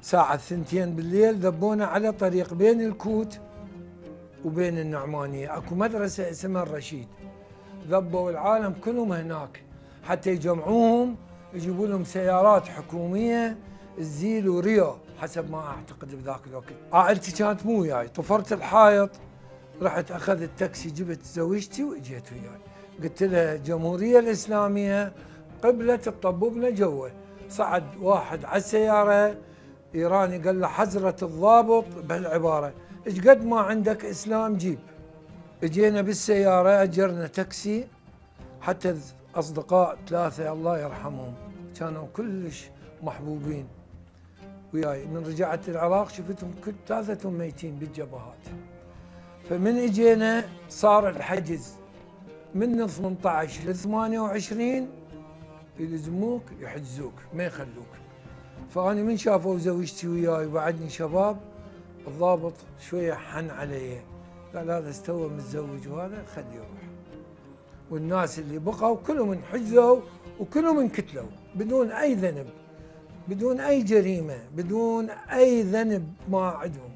ساعة 2 بالليل ذبونا على طريق بين الكوت وبين النعمانية، اكو مدرسة اسمها الرشيد، ذبوا العالم كلهم هناك حتى يجمعوهم يجيبوا لهم سيارات حكومية الزيل وريو حسب ما اعتقد بذاك الوقت. عائلتي كانت مو وياي، طفرت الحائط رحت اخذت تاكسي جبت زوجتي واجيت وياي، قلت لها الجمهورية الإسلامية قبلة تطببنا جوا. صعد واحد على السيارة إيراني قال له حزرة الضابط بهالعبارة ايش قد ما عندك إسلام جيب. اجينا بالسيارة أجرنا تاكسي حتى أصدقاء 3 الله يرحمهم كانوا كلش محبوبين وياي. من رجعت العراق شفتهم كل 3 ميتين بالجبهات. فمن اجينا صار الحجز من 18 ل 28 يلزموك يحجزوك ما يخلوك. فأنا من شافوا زوجتي وياي وبعدني شباب الضابط شوية حن علي، قال هذا استوى متزوج وهذا خليه يروح. والناس اللي بقوا كلهم انحجزوا وكلهم انكتلوا بدون أي ذنب، بدون أي جريمة، بدون أي ذنب ما عندهم.